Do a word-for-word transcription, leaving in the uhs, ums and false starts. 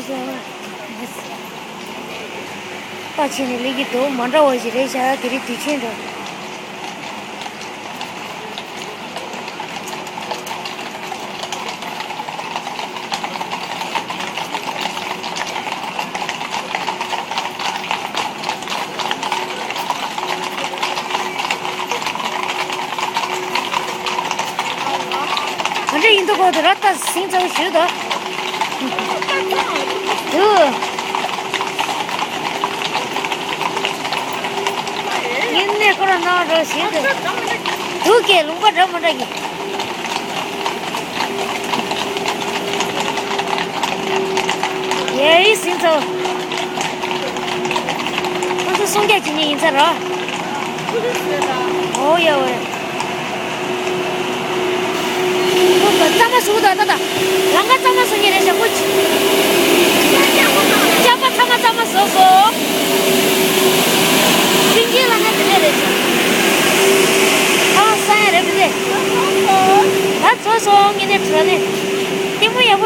པ་ཆེ་ནས་ལས་ཀྱི་དོ་མ་འདྲ་བ་ཞིག་རེད་ཤག་དེ་རིང་དུས་ཆེན་འགྲོ། ག་འདྲ་ཡིན་འདུག་གོ། དེ་ར་ད་ཟིང་ཚ་བོ་ཞུ་ད། དུ། ངེད་གནས་སྐོར་གནང་རོགས་ཞེས་དུ། དུ་ཀྱེ་ལུང་པ་འདྲ་མི་འདྲ་གི། ཡེ་ཡི་ཟིང་ཚ་བོ། ཁོ་ཚོ་སྲུང་སྐྱོབ་བྱེད་མཁན་ཡིན་ས་རེད། ཨོ་ཡ་ཝེ། ཁོ་ག་གཙང་མ་བཟོ་གི་འདུག་ད་ད། ལམ་ཁ་གཙང་མ་བཟོ་མཁན་རེད་ཤག་ཁོ་ཅི། ཅག་པ་ཚང་མ་གཙང་མ་བཟོ་སོང་། མཐུན་རྐྱེན་ལམ་ཁ་དེ་འདྲ་རེད་ཤག་ཨ་ས་ཡ་རེད་མི་འདུག་ད་བཟོ་སོང་ངས་ནས་བྲོས་ནས།